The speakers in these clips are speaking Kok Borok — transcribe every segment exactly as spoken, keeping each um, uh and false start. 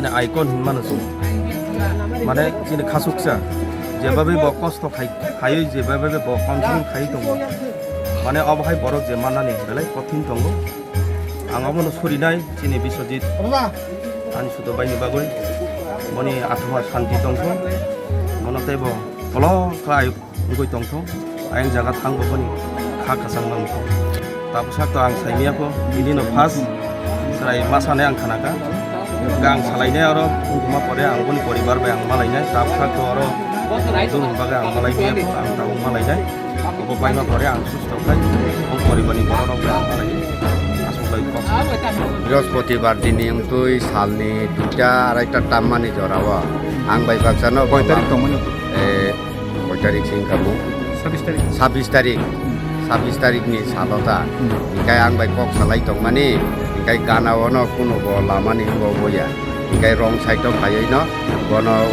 Chini icon hinmano chwng. Mane chini khasuksa. Jebabe bo kosto khai, khaiwi jebabe bo continue khaiwi tongo. Mane obo hai borok je mannani belai kothin tongo. Ang obono surinai chini Biswajit. Ani sudo baini bagwi. Boni athama shanti tongthung. Bono teibo kolok khlai wngwi tongthung. Ayang jaga thangbo boni kha kwchang nangthung. Tabuksa to ang saimiyakho, bini no first chwrai masa hinwi ang khanakha. Ang salainai oro wngkuma pore ang boni poribar bai ang malainai. Tabuksa to oro dul bagwi ang malaimiyakho, ang tabuk malainai. Obo baima pore ang susto khai, o poribarni bororok bai ang malainai. Aswk bai kok. Brihospatibar dini wngtwi salni duita araita tammani jorao ang bai baksano Koi tarik tongmani? Eh, koi tarik se wngkha bo? Sabis tarik. Sabis tarik. Sabis tarikni salo ta. Hmm. Hinkhe ang bai kok salai tongmani, hinkhe gana-o no kunubo lamani wngbo boya. Hinkhe wrong side-o phaiwi no bono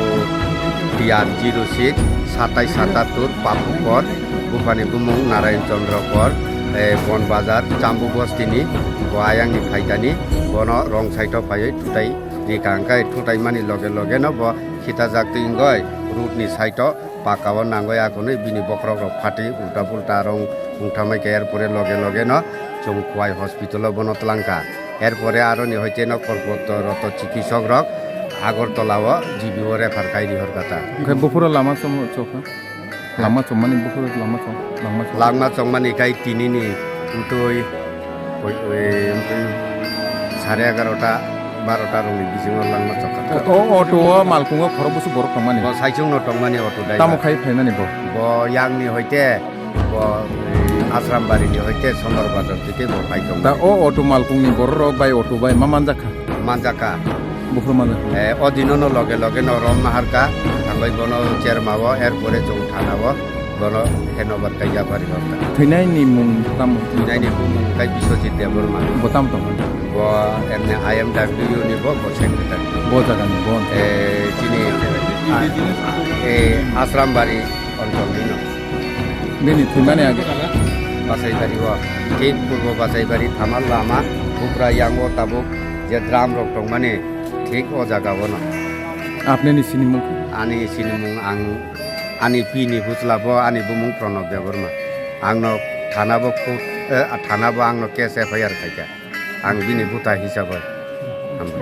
T R zero six satais satattur Papukor, buphani bumung Narayan Chandra Kor, eh, Bon Bazar, Chambu Bostini, bo ayangni phaitani, bono wrong side-o phaiwi thutai rikha. Hinkhe thutai mani loge loge no bo khitajak twi wngwi road-ni side-o paka-o nangwi akonwi bini bokhorok rok phatwi ulta pulta rong wngthamai kha, er pore loge loge no chwng Khowai hospital-o bono twlang kha. Er pore aroni hoite no korkotto rokto chikisok rok Agartala-o G B-o refer khai rihor kha ta. Oke, buphuru lama chwng chokha? Lama chwngmani buphuru lama chwng, lama chwng. Lama chwngmani khai tinini wngtwi Oi, oi, wngtwi sare egarota, barota rokni bisingo langma chokha. O, o auto o malkungo khorok bwswk borok tongmani? Bo saichung no tongmani auto driver. Tamo khai phaimani bo? Bo yangni hoite, bo, eh, Asrambari ni hoite Sondor Bazar tike bo phai tong. Da o auto malkungni borok rok bai auto bai ma manjak kha? Manjak kha. Buphuru manjak kha? Eh, o dino no loge loge no rom naharka, thangwi bono cherma o, er pore chwng thana o. Bono handover kaiya bari rok ta. Thwinaini mung tamo? Thwinaini bumung khe Biswajit Debbarma. Bo tamo tongmani? Bo emne I M W ni bo, bo secretary. Bo jagani bo? Eh, chini, ah, eh, Asrambari oncholni no. Bini thwimani age? Basaibari o. Thik purbo Basaibari thamal lama, bupra yango tabuk je drum rok tongmani, thik o jaga o no. Apni ni sinimung? Ani sinimung ang Ani pini bwchla bo ani bumung Pranab Debbarma. Ang no thana bo khut, eh, thana bo ang no case F I R khai kha. Ang bini bwta hisab bai. Hambai.